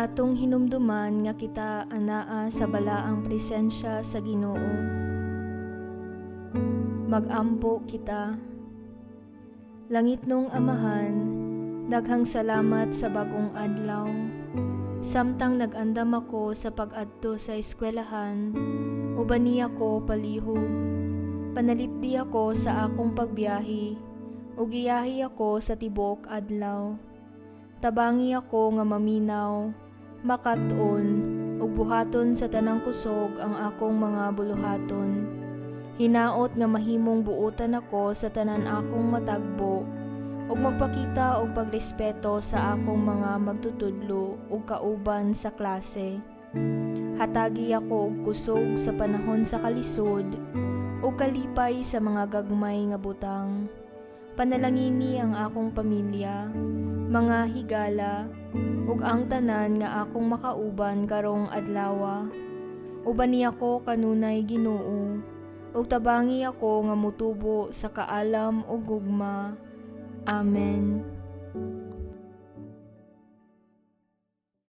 Atong hinumduman nga kita anaa sa balaang presensya sa Ginoo. Magampo kita. Langitnong Amahan, daghang salamat sa bag-ong adlaw. Samtang nag-andam ako sa pag-adto sa eskwelahan, ubani ako palihog. Panalipdi ako sa akong pagbiyahe, ug giyahi ako sa tibuok adlaw. Tabangi ako nga maminaw, makat-on, ug buhaton sa tanang kusog ang akong mga buluhaton. Hinaot nga mahimong buotan ako sa tanan akong matagbo ug magpakita og pagrespeto sa akong mga magtutudlo ug kauban sa klase. Hatagi ako og kusog sa panahon sa kalisod ug kalipay sa mga gagmay nga butang. Panalangini ang akong pamilya, mga higala, ug ang tanan nga akong makauban karong adlawa. Ubani ako kanunay, Ginoo, ug tabangi ako nga motubo sa kaalam ug gugma. Amen.